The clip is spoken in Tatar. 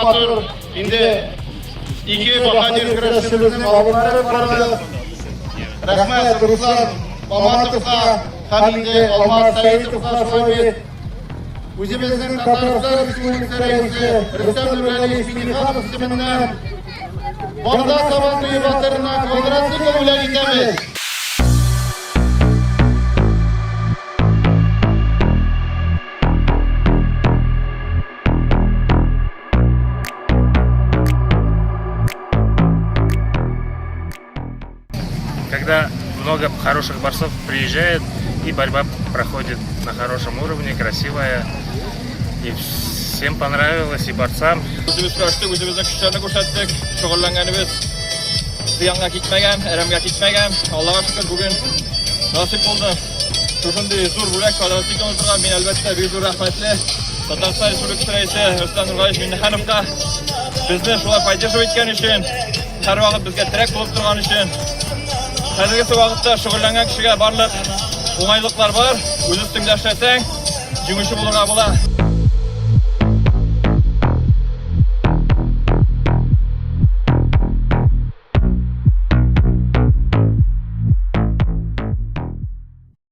матур инде ике баһадир көрәшчебезнең алымнары барды. Рәхмәт Руслан Маматовка һәм инде Алмаз Сәитовка шулай бит. Үзебезнең Татарстан Республикасы Рәисе Рөстәм Нургалиевич Миңнеханов исеменнән Барда Сабан туе батырына квадроцикл бүләк итәбез. Когда много хороших борцов приезжает, и борьба проходит на хорошем уровне, красивая. И всем понравилось, и борцам. Үзебез көрәштек, үзебезнең көчләрне күрсәттек. Шөгыльләнгәнебез зыянга китмәгән, әрәмгә китмәгән. Аллага шөкер, бүген насыйп булды. Шушындый зур бүләк квадроцикл оттырга мин әлбәттә бик зур рәхмәтле. Татарстан Республикасы Рәисе Рөстәм Нургалиевич Миңнехановка безне шулай поддерживать иткән өчен, һәрвакыт безгә терәк булып торган өчен. Хәзерге вакытта шөгыльләнгән кешегә барлык уңайлыклар бар. Үз өстеңдә эшләсәң, җиңүче булырга була.